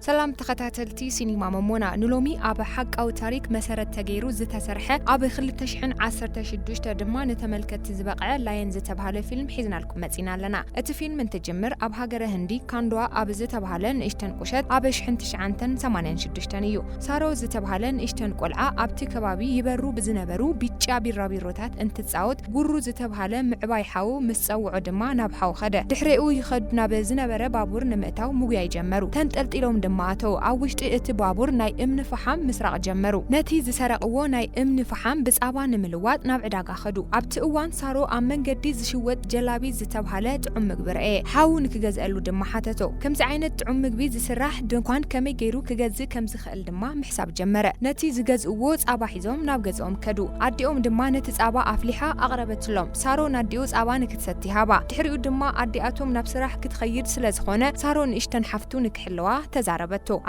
ሰላም ተኸታተልቲ ሲኒማ መሞና፣ ንሎሚ ኣብ ሓቃዊ ታሪክ መሰረት ተገይሩ ዝተሰርሐ፣ ኣብ ክልተ ሽሕን ዓሰርተ ሽዱሽተ ድማ ንተመልከትቲ ዝበቕዐ ላየን ዝተብሃለ ፊልም ሒዝናልኩም መጺና ኣለና። እቲ ፊልም እንትጅምር ኣብ ሃገረ ህንዲ ካንዶዋ ኣብ ዝተብሃለ ንእሽተን ቁሸት ኣብ ሽሕን ትሽዓንተን ሰማንያን ሽዱሽተን እዩ። ሳሮ ዝተብሃለ ንእሽተን ቆልዓ ኣብቲ ከባቢ ይበሩ ብዝነበሩ ቢጫ ቢራቢሮታት እንትጻወት ጉሩ ዝተብሃለ ምዕባይ ሓው ምስ ጸውዖ ድማ ናብ ሓው ኸደ። ድሕሬኡ ይኸድ ናብ ዝነበረ ባቡር ንምእታው ምጉያይ ጀመሩ። ተንጠልጢሎም ድማ ኣተው። ኣብ ውሽጢ እቲ ባቡር ናይ እምኒ ፈሓም ምስራቕ ጀመሩ። ነቲ ዝሰረቕዎ ናይ እምኒ ፈሓም ብጻባ ንምልዋጥ ናብ ዕዳጋ ኸዱ። ኣብቲ እዋን ሳሮ ኣብ መንገዲ ዝሽወጥ ጀላቢ ዝተብሃለ ጥዑም ምግቢ ረኤ። ሓው ንክገዝአሉ ድማ ሓተቶ። ከምዚ ዓይነት ጥዑም ምግቢ ዝስራሕ ድንኳን ከመይ ገይሩ ክገዝእ ከም ዝኽእል ድማ ምሕሳብ ጀመረ። ነቲ ዝገዝእዎ ጻባ ሒዞም ናብ ገዝኦም ከዱ። ኣዲኦም ድማ ነቲ ጻባ ኣፍሊሓ ኣቕረበትሎም። ሳሮ ናዲኡ ጻባ ንክትሰቲ ሃባ። ድሕሪኡ ድማ ኣዲኣቶም ናብ ስራሕ ክትኸይድ ስለ ዝኾነ ሳሮ ንእሽተን ሓፍቱ ንክሕልዋ ተዛረበቶ።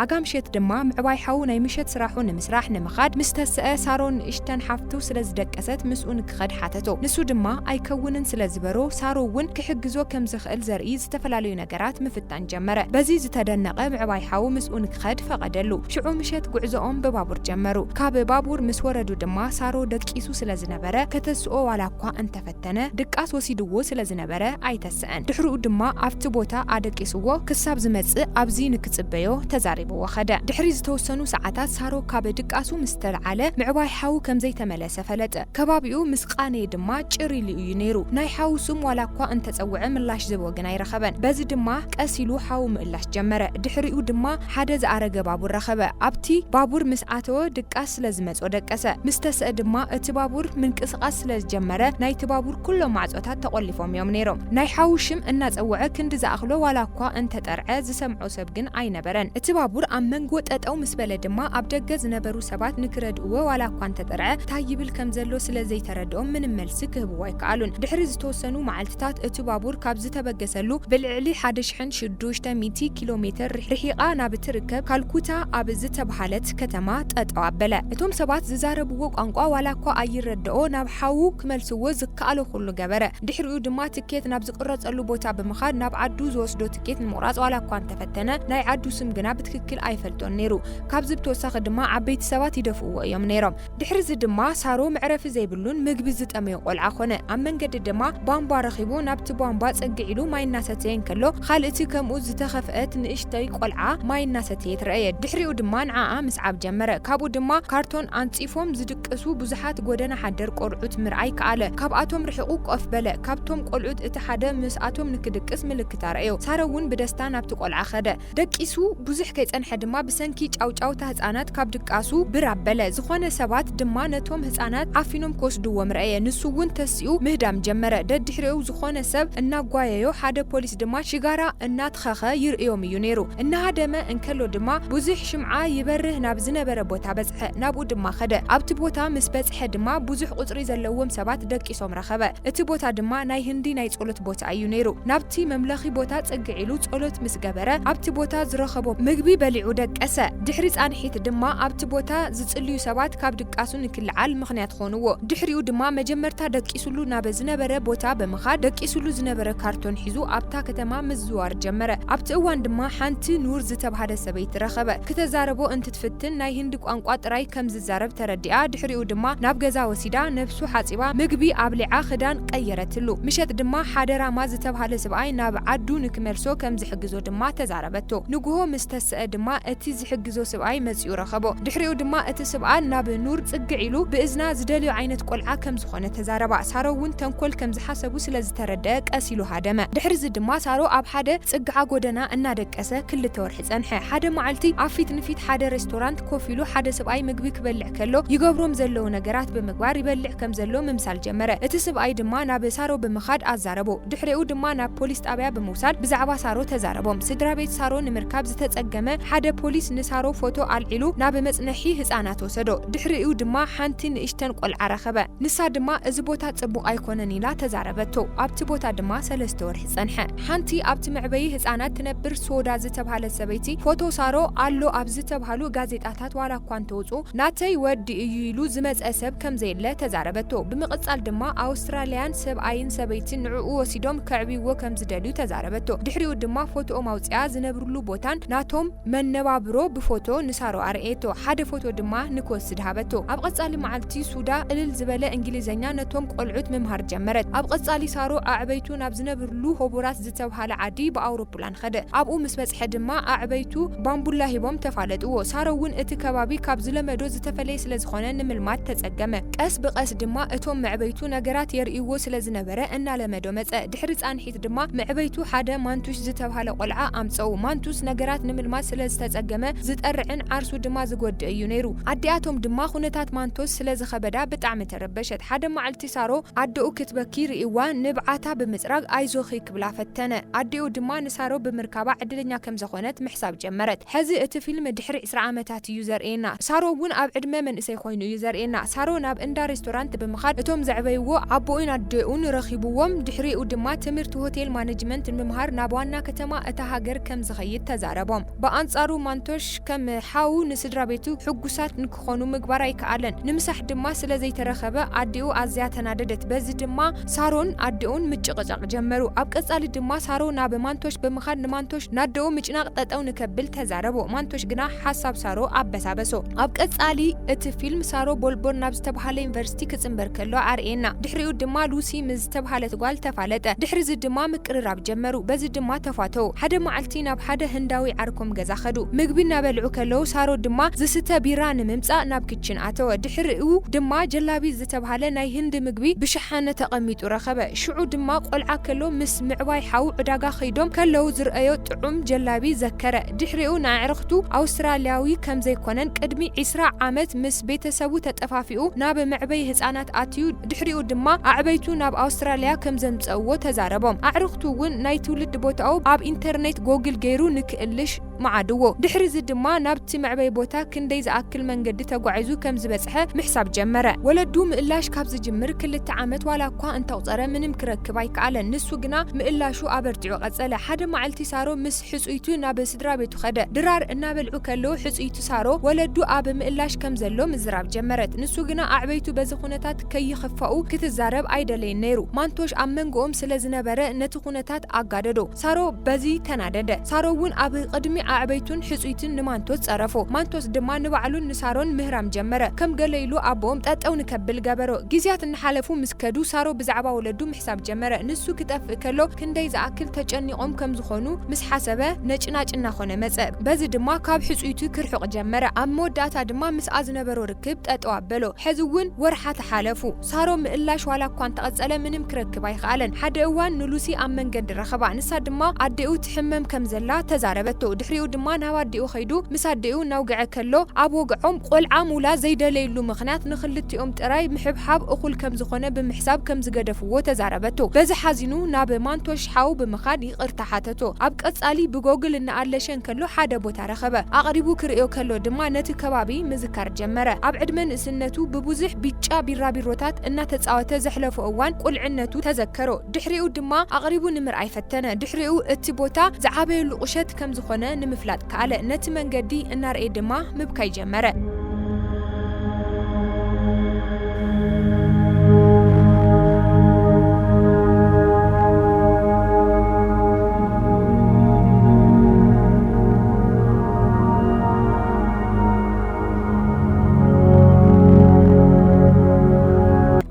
ኣጋ ምሸት ድማ ምዕባይ ሓው ናይ ምሸት ስራሑ ንምስራሕ ንምኻድ ምስ ተስአ ሳሮ ንእሽተን ሓፍቱ ስለ ዝደቀሰት ምስኡ ንክኸድ ሓተቶ። ንሱ ድማ ኣይከውንን ስለ ዝበሮ ሳሮ እውን ክሕግዞ ከም ዝኽእል ዘርኢ ዝተፈላለዩ ነገራት ምፍታን ጀመረ። በዚ ዝተደነቐ ምዕባይ ሓው ምስኡ ንክኸድ ፈቐደሉ። ሽዑ ምሸት ጉዕዞኦም ብባቡር ጀመሩ። ካብ ባቡር ምስ ወረዱ ድማ ሳሮ ደቂሱ ስለ ዝነበረ ከተስኦ ዋላ እኳ እንተፈተነ ድቃስ ወሲድዎ ስለ ዝነበረ ኣይተስአን። ድሕሪኡ ድማ ኣብቲ ቦታ ኣደቂስዎ ክሳብ ዝመጽእ ኣብዚ ንክጽበዮ ተዛሪብዎ ኸደ። ድሕሪ ዝተወሰኑ ሰዓታት ሳሮ ካብ ድቃሱ ምስ ተልዓለ ምዕባይ ሓው ከም ዘይተመለሰ ፈለጠ። ከባቢኡ ምስ ቃነየ ድማ ጭር ኢሉ እዩ ነይሩ። ናይ ሓው ስም ዋላ እኳ እንተጸውዐ ምላሽ ዝህቦ ግን ኣይረኸበን። በዚ ድማ ቀስ ኢሉ ሓው ምእላሽ ጀመረ። ድሕሪኡ ድማ ሓደ ዝኣረገ ባቡር ረኸበ። ኣብቲ ባቡር ምስ ኣተወ ድቃስ ስለ ዝመጾ ደቀሰ። ምስ ተስአ ድማ እቲ ባቡር ምንቅስቓስ ስለ ዝጀመረ ናይቲ ባቡር ኩሎም ማዕጾታት ተቖሊፎም እዮም ነይሮም። ናይ ሓው ሽም እናጸውዐ ክንዲ ዝኣኽሎ ዋላ እኳ እንተጠርዐ ዝሰምዖ ሰብ ግን ኣይነበረን። እቲ ባቡር ኣብ መንጎ ጠጠው ምስ በለ ድማ ኣብ ደገ ዝነበሩ ሰባት ንክረድእዎ ዋላ እኳ እንተጠርዐ ታይ ይብል ከም ዘሎ ስለ ዘይተረድኦም ምንም መልሲ ክህብዎ ኣይከኣሉን። ድሕሪ ዝተወሰኑ መዓልትታት እቲ ባቡር ካብ ዝተበገሰሉ ብልዕሊ ሓደ ሽሕን ሽዱሽተ ሚእቲ ኪሎ ሜትር ርሒቓ ናብ እትርከብ ካልኩታ ኣብ ዝተብሃለት ከተማ ጠጠው ኣበለ። እቶም ሰባት ዝዛረብዎ ቋንቋ ዋላ እኳ ኣይረድኦ ናብ ሓዉ ክመልስዎ ዝከኣሎ ኩሉ ገበረ። ድሕሪኡ ድማ ትኬት ናብ ዝቕረጸሉ ቦታ ብምኻድ ናብ ዓዱ ዝወስዶ ትኬት ንምቑራጽ ዋላ እኳ እንተፈተነ ናይ ዓዱ ስም ግና ብትክክል ኣይፈልጦን ነይሩ። ካብዚ ብተወሳኺ ድማ ዓበይቲ ሰባት ይደፍእዎ እዮም ነይሮም። ድሕሪ እዚ ድማ ሳሮ መዕረፊ ዘይብሉን ምግቢ ዝጠመዮ ቆልዓ ኾነ። ኣብ መንገዲ ድማ ቧንቧ ረኺቡ ናብቲ ቧንቧ ጽግዕ ኢሉ ማይ እናሰተየ እንከሎ ካልእቲ ከምኡ ዝተኸፍአት ንእሽተይ ቆልዓ ማይ እናሰተየት ረኣየ። ድሕሪኡ ድማ ንዓኣ ምስዓብ ጀመረ። ካብኡ ድማ ካርቶን ኣንጺፎም ዝድቅሱ ብዙሓት ጎደና ሓደር ቆልዑት ምርኣይ ከኣለ። ካብኣቶም ርሒቑ ኮፍ በለ። ካብቶም ቆልዑት እቲ ሓደ ምስኣቶም ንክድቅስ ምልክት ኣርኣዮ። ሳሮ እውን ብደስታ ናብቲ ቆልዓ ኸደ። ደቂሱ ብዙሕ ከይጸንሐ ድማ ብሰንኪ ጫውጫውታ ህጻናት ካብ ድቃሱ ብር ኣበለ። ዝኾነ ሰባት ድማ ነቶም ህጻናት ዓፊኖም ክወስድዎም ረኣየ። ንሱ እውን ተሲኡ ምህዳም ጀመረ። ደድሕሪኡ ዝኾነ ሰብ እናጓየዮ ሓደ ፖሊስ ድማ ሽጋራ እናትኸኸ ይርእዮም እዩ ነይሩ። እናሃደመ እንከሎ ድማ ብዙሕ ሽምዓ ይበርህ ናብ ዝነበረ ቦታ በጽሐ። ናብኡ ድማ ኸደ። ኣብቲ ቦታ ምስ በጽሐ ድማ ብዙሕ ቁጽሪ ዘለዎም ሰባት ደቂሶም ረኸበ። እቲ ቦታ ድማ ናይ ህንዲ ናይ ጸሎት ቦታ እዩ ነይሩ። ናብቲ መምለኺ ቦታ ጽግዕ ኢሉ ጸሎት ምስ ገበረ ኣብቲ ቦታ ዝረኸቦ ምግቢ በሊዑ ደቀሰ። ድሕሪ ጻንሒት ድማ ኣብቲ ቦታ ዝጽልዩ ሰባት ካብ ድቃሱ ንክልዓል ምኽንያት ኾንዎ። ድሕሪኡ ድማ መጀመርታ ደቂሱሉ ናብ ዝነበረ ቦታ ብምኻድ ደቂሱሉ ዝነበረ ካርቶን ሒዙ ኣብታ ከተማ ምዝዋር ጀመረ። ኣብቲ እዋን ድማ ሓንቲ ኑር ዝተባህለ ሰበይቲ ረኸበ። ክተዛረቦ እንትትፍትን ናይ ህንዲ ቋንቋ ጥራይ ከም ዝዛረብ ተረዲኣ። ድሕሪኡ ድማ ናብ ገዛ ወሲዳ ነብሱ ሓጺባ ምግቢ ኣብሊዓ ክዳን ቀየረትሉ። ምሸት ድማ ሓደ ራማ ዝተባህለ ሰብኣይ ናብ ዓዱ ንክመልሶ ከም ዝሕግዞ ድማ ተዛረበቶ። ንግሆ ምስ ተስአ ድማ እቲ ዝሕግዞ ሰብኣይ መጺኡ ረኸቦ። ድሕሪኡ ድማ እቲ ሰብኣይ ናብ ኑር ጽግዕ ኢሉ ብእዝና ዝደልዮ ዓይነት ቆልዓ ከም ዝኾነ ተዛረባ። ሳሮ እውን ተንኮል ከም ዝሓሰቡ ስለ ዝተረደአ ቀስ ኢሉ ሃደመ። ድሕሪዚ ድማ ሳሮ ኣብ ሓደ ጽግዓ ጎደና እናደቀሰ ክልተ ወርሒ ጸንሐ። ሓደ መዓልቲ ኣብ ፊት ንፊት ሓደ ሬስቶራንት ኮፍ ኢሉ ሓደ ሰብኣይ ምግቢ ክበልዕ ከሎ ይገብሮም ዘለዉ ነገራት ብምግባር ይበልዕ ከም ዘሎ ምምሳል ጀመረ። እቲ ሰብኣይ ድማ ናብ ሳሮ ብምኻድ ኣዛረቦ። ድሕሪኡ ድማ ናብ ፖሊስ ጣብያ ብምውሳድ ብዛዕባ ሳሮ ተዛረቦም። ስድራ ቤት ሳሮ ንምርካብ ዝተጸገመ ሓደ ፖሊስ ንሳሮ ፎቶ ኣልዒሉ ናብ መጽነሒ ህጻናት ወሰዶ። ድሕሪኡ ድማ ሓንቲ ንእሽተን ቆልዓ ረኸበ። ንሳ ድማ እዚ ቦታ ጽቡቕ ኣይኮነን ኢላ ተዛረበቶ። ኣብቲ ቦታ ድማ ሰለስተ ወርሒ ጸንሐ። ሓንቲ ኣብቲ መዕበዪ ህጻናት ትነብር ሶዳ ዝተባህለት ሰበይቲ ፎቶ ሳሮ ኣሎ ኣብ ዝተባህሉ ጋዜጣታት ዋላ እኳ እንተወጹ ናተይ ወዲ እዩ ኢሉ ዝመጸ ሰብ ከም ዘየለ ተዛረበቶ። ብምቕጻል ድማ ኣውስትራልያን ሰብኣይን ሰበይትን ንዕኡ ወሲዶም ከዕብይዎ ከም ዝደልዩ ተዛረበቶ። ድሕሪኡ ድማ ፎቶኦም ኣውጺኣ ዝነብርሉ ቦታን ናቶም መነባብሮ ብፎቶ ንሳሮ ኣርእየቶ። ሓደ ፎቶ ድማ ንክወስድ ሃበቶ። ኣብ ቀጻሊ መዓልቲ ሱዳ ቅልል ዝበለ እንግሊዝኛ ነቶም ቆልዑት ምምሃር ጀመረት። ኣብ ቀጻሊ ሳሮ ኣዕበይቱ ናብ ዝነብርሉ ሆቦራት ዝተብሃለ ዓዲ ብኣውሮፕላን ኸደ። ኣብኡ ምስ በጽሐ ድማ ኣዕበይቱ ባምቡላ ሂቦም ተፋለጥዎ። ሳሮ እውን እቲ ከባቢ ካብ ዝለመዶ ዝተፈለየ ስለ ዝኾነ ንምልማድ ተጸገመ። ቀስ ብቐስ ድማ እቶም መዕበይቱ ነገራት የርእይዎ ስለ ዝነበረ እናለመዶ መጸ። ድሕሪ ጻንሒት ድማ መዕበይቱ ሓደ ማንቱሽ ዝተብሃለ ቆልዓ ኣምጸኡ። ማንቱስ ነገራት ንምልማድ ስለ ዝተጸገመ ዝጠርዕን ዓርሱ ድማ ዝጎድእ እዩ ነይሩ። ኣዲኣቶም ድማ ኩነታት ማንቶስ ስለ ዝኸበዳ ብጣዕሚ ተረበሸት። ሓደ መዓልቲ ሳሮ ኣደኡ ክትበኪ ርእይዋ ንብዓታ ብምጽራግ ኣይዞኺ ክብላ ፈተነ። ኣዲኡ ድማ ንሳሮ ብምርካባ ዕድለኛ ከም ዝኾነት ምሕሳብ ጀመረት። ሕዚ እቲ ፊልም ድሕሪ ዕስራ ዓመታት እዩ ዘርእየና። ሳሮ እውን ኣብ ዕድመ መንእሰይ ኮይኑ እዩ ዘርእየና። ሳሮ ናብ እንዳ ሬስቶራንት ብምኻድ እቶም ዘዕበይዎ ኣቦኡን ኣደኡን ረኺብዎም። ድሕሪኡ ድማ ትምህርቲ ሆቴል ማኔጅመንት ንምምሃር ናብ ዋና ከተማ እታ ሃገር ከም ዝኸይድ ተዛረቦም። ብኣንጻሩ ማንቶሽ ከም ሓው ንስድራ ቤቱ ሕጉሳት ንክኾኑ ምግባር ኣይከኣለን። ንምሳሕ ድማ ስለ ዘይተረኸበ ኣዲኡ ኣዝያ ተናደደት። በዚ ድማ ሳሮን ኣዲኡን ምጭቕጫቕ ጀመሩ። ኣብ ቀጻሊ ድማ ሳሮ ናብ ማንቶሽ ብምኻድ ንማንቶሽ ናደኡ ምጭናቕ ጠጠው ንከብል ተዛረቦ። ማንቶሽ ግና ሓሳብ ሳሮ ኣበሳበሶ። ኣብ ቀጻሊ እቲ ፊልም ሳሮ ቦልቦን ናብ ዝተብሃለ ዩኒቨርሲቲ ክጽንበር ከሎ ኣርእየና። ድሕሪኡ ድማ ሉሲ ምስ ዝተብሃለት ጓል ተፋለጠ። ድሕሪዚ ድማ ምቅርራብ ጀመሩ። በዚ ድማ ተፋተው። ሓደ መዓልቲ ናብ ሓደ ህንዳዊ ዓርኮም ገዛ ኸዱ። ምግቢ እናበልዑ ከለዉ ሳሮ ድማ ዝስተ ቢራ ንምምጻእ ናብ ክችን ኣተወ። ድሕሪኡ ድማ ጀላቢ ዝተብሃለ ናይ ህንዲ ምግቢ ብሸሓነ ተቐሚጡ ረኸበ። ሽዑ ድማ ቆልዓ ከሎ ምስ ምዕባይ ሓው ዕዳጋ ኸይዶም ከለዉ ዝረኣዮ ጥዑም ጀላቢ ዘከረ። ድሕሪኡ ንኣዕርኽቱ ኣውስትራልያዊ ከም ዘይኮነን ቅድሚ ዕስራ ዓመት ምስ ቤተሰቡ ተጠፋፊኡ ናብ መዕበይ ህጻናት ኣትዩ። ድሕሪኡ ድማ ኣዕበይቱ ናብ ኣውስትራልያ ከም ዘምጸእዎ ተዛረቦም። ኣዕርኽቱ እውን ናይ ትውልድ ቦታኡ ኣብ ኢንተርኔት ጎግል ገይሩ ንክእልሽ መዓድዎ። ድሕሪዚ ድማ ናብቲ መዕበይ ቦታ ክንደይ ዝኣክል መንገዲ ተጓዒዙ ከም ዝበጽሐ ምሕሳብ ጀመረ። ወለዱ ምእላሽ ካብ ዝጅምር ክልተ ዓመት ዋላ እኳ እንተቑጸረ ምንም ክረክብ ኣይከኣለን። ንሱ ግና ምእላሹ ኣበርቲዑ ቀጸለ። ሓደ መዓልቲ ሳሮ ምስ ሕጹይቱ ናብ ስድራ ቤቱ ኸደ። ድራር እናበልዑ ከለዉ ሕጹይቱ ሳሮ ወለዱ ኣብ ምእላሽ ከም ዘሎ ምዝራብ ጀመረት። ንሱ ግና ኣዕበይቱ በዚ ኩነታት ከይኽፋኡ ክትዛረብ ኣይደለየን ነይሩ። ማንቶሽ ኣብ መንጎኦም ስለ ዝነበረ ነቲ ኩነታት ኣጋደዶ። ሳሮ በዚ ተናደደ። ሳሮ እውን ኣብ ቅድሚ ኣዕበይቱን ሕጹይቱን ንማንቶስ ጸረፎ። ማንቶስ ድማ ንባዕሉን ንሳሮን ምህራም ጀመረ። ከም ገለ ኢሉ ኣቦኦም ጠጠው ንከብል ገበሮ። ግዜያት እናሓለፉ ምስ ከዱ ሳሮ ብዛዕባ ወለዱ ምሕሳብ ጀመረ። ንሱ ክጠፍእ ከሎ ክንደይ ዝኣክል ተጨኒቖም ከም ዝኾኑ ምስ ሓሰበ ነጭናጭ እናኾነ መጸ። በዚ ድማ ካብ ሕጹይቱ ክርሕቕ ጀመረ። ኣብ መወዳእታ ድማ ምስኣ ዝነበሮ ርክብ ጠጠው ኣበሎ። ሕዚ እውን ወርሓት ሓለፉ። ሳሮ ምእላሽ ዋላ እኳ እንተቐጸለ ምንም ክረክብ ኣይኸኣለን። ሓደ እዋን ንሉሲ ኣብ መንገዲ ረኸባ። ንሳ ድማ ኣዴኡ ትሕመም ከም ዘላ ተዛረበቶ። ድሕሪኡ ድማ ናብ ኣዴኡ ኸይዱ ምስ ኣዴኡ እናውግዐ ከሎ ኣብ ወግዖም ቆልዓ ሙላ ዘይደለየሉ ምኽንያት ንኽልቲኦም ጥራይ ምሕብሓብ እኹል ከም ዝኾነ ብምሕሳብ ከም ዝገደፍዎ ተዛረበቶ። በዚ ሓዚኑ ናብ ማንቶሽ ሓው ብምኻድ ይቕርታ ሓተቶ። ኣብ ቀጻሊ ብጎግል እናኣለሸ እንከሎ ሓደ ቦታ ረኸበ። ኣቕሪቡ ክርእዮ ከሎ ድማ ነቲ ከባቢ ምዝካር ጀመረ። ኣብ ዕድመ ንእስነቱ ብብዙሕ ብጫ ቢራቢሮታት እናተጻወተ ዘሕለፎ እዋን ቁልዕነቱ ተዘከሮ። ድሕሪኡ ድማ ኣቕሪቡ ንምርኣይ ፈተነ። ድሕሪኡ እቲ ቦታ ዝዓበየሉ ቁሸት ከም ዝኾነ ንምፍላጥ ከኣለ። ነቲ መንገዲ እናርኣየ ድማ ምብካይ ጀመረ።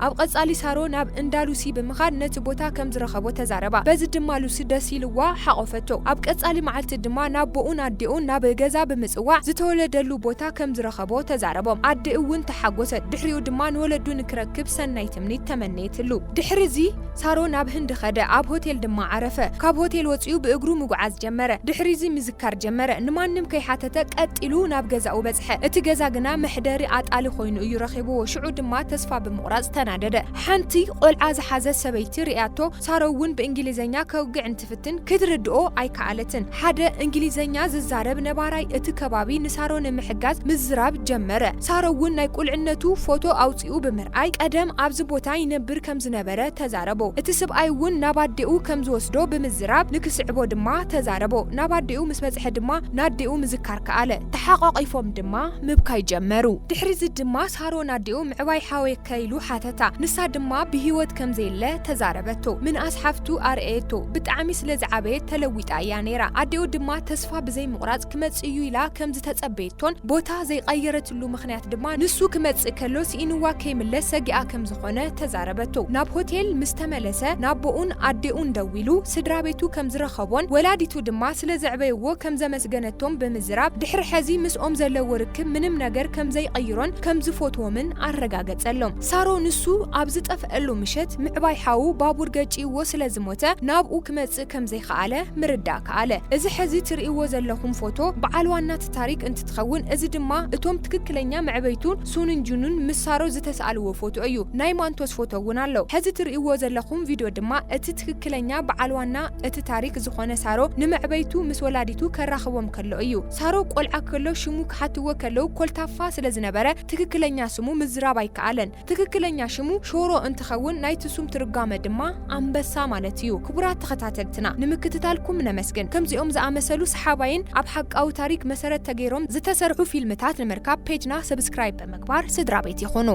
ኣብ ቀጻሊ ሳሮ ናብ እንዳ ሉሲ ብምኻድ ነቲ ቦታ ከም ዝረኸቦ ተዛረባ። በዚ ድማ ሉሲ ደስ ኢልዋ ሓቖፈቶ። ኣብ ቀጻሊ መዓልቲ ድማ ናቦኡን ኣዴኡን ናብ ገዛ ብምጽዋዕ ዝተወለደሉ ቦታ ከም ዝረኸቦ ተዛረቦም። ኣዴኡ እውን ተሓጎሰት። ድሕሪኡ ድማ ንወለዱ ንክረክብ ሰናይ ትምኒት ተመነየትሉ። ድሕሪዚ ሳሮ ናብ ህንዲ ኸደ። ኣብ ሆቴል ድማ ዓረፈ። ካብ ሆቴል ወጺኡ ብእግሩ ምጉዓዝ ጀመረ። ድሕሪዚ ምዝካር ጀመረ። ንማንም ከይሓተተ ቀጥ ኢሉ ናብ ገዛኡ በጽሐ። እቲ ገዛ ግና መሕደሪ ኣጣሊ ኮይኑ እዩ ረኺብዎ። ሽዑ ድማ ተስፋ ብምቑራጽ ተናደደ። ሓንቲ ቆልዓ ዝሓዘት ሰበይቲ ርእያቶ። ሳሮ እውን ብእንግሊዝኛ ከውግዕ እንትፍትን ክትርድኦ ኣይከኣለትን። ሓደ እንግሊዝኛ ዝዛረብ ነባራይ እቲ ከባቢ ንሳሮ ንምሕጋዝ ምዝራብ ጀመረ። ሳሮ እውን ናይ ቁልዕነቱ ፎቶ ኣውጺኡ ብምርኣይ ቀደም ኣብዚ ቦታ ይነብር ከም ዝነበረ ተዛረቦ። እቲ ስብኣይ እውን ናብ ኣዴኡ ከም ዝወስዶ ብምዝራብ ንክስዕቦ ድማ ተዛረቦ። ናብ ኣዴኡ ምስ በጽሐ ድማ ናዴኡ ምዝካር ከኣለ። ተሓቋቒፎም ድማ ምብካይ ጀመሩ። ድሕሪዚ ድማ ሳሮ ናዴኡ ምዕባይ ሓወየካ ኢሉ ሓተታ። ንሳ ድማ ብህይወት ከም ዘየለ ተዛረበቶ። ምንኣስ ሓፍቱ ኣርኣየቶ። ብጣዕሚ ስለ ዝዓበየት ተለዊጣ እያ ነይራ። ኣዴኡ ድማ ተስፋ ብዘይምቑራጽ ክመጽእ እዩ ኢላ ከም ዝተጸበየቶን ቦታ ዘይቐየረትሉ ምኽንያት ድማ ንሱ ክመጽእ ከሎ ስኢንዋ ከይምለስ ሰጊኣ ከም ዝኾነ ተዛረበቶ። ናብ ሆቴል ምስ ተመለሰ ናቦኡን ኣዴኡን ደዊሉ ስድራ ቤቱ ከም ዝረኸቦን ወላዲቱ ድማ ስለ ዘዕበይዎ ከም ዘመስገነቶም ብምዝራብ ድሕሪ ሕዚ ምስኦም ዘለዎ ርክብ ምንም ነገር ከም ዘይቐይሮን ከም ዝፈትዎምን ኣረጋገጸሎም። ሳሮ ንሱ ኣብ ዝጠፍአሉ ምሸት ምዕባይ ሓዉ ባቡር ገጭይዎ ስለ ዝሞተ ናብኡ ክመጽእ ከም ዘይከኣለ ምርዳእ ከኣለ። እዚ ሕዚ ትርእይዎ ዘለኹም ፎቶ በዓል ዋና እቲ ታሪክ እንትትኸውን፣ እዚ ድማ እቶም ትክክለኛ መዕበይቱን ሱንን ጁኑን ምስ ሳሮ ዝተስኣልዎ ፎቶ እዩ። ናይ ማንቶስ ፎቶ እውን ኣሎ። ሕዚ ትርእይዎ ዘለኹም ቪድዮ ድማ እቲ ትክክለኛ በዓል ዋና እቲ ታሪክ ዝኾነ ሳሮ ንመዕበይቱ ምስ ወላዲቱ ከራኽቦም ከሎ እዩ። ሳሮ ቆልዓ ከሎ ሽሙ ክሓትዎ ከለዉ ኮልታፋ ስለ ዝነበረ ትክክለኛ ስሙ ምዝራብ ኣይከኣለን። ትክክለኛ ሽሙ ሾሮ እንትኸውን ናይቲ ሱም ትርጓመ ድማ ኣንበሳ ማለት እዩ። ክቡራት ተኸታተልትና ንምክትታልኩም ነመስግን። ከምዚኦም ዝኣመሰሉ ሰሓባይን ኣብ ሓቃዊ ታሪክ መሰረት ተገይሮም ዝተሰርሑ ፊልምታት ንምርካብ ፔጅና ሰብስክራይብ ብምግባር ስድራ ቤት ይኹኑ።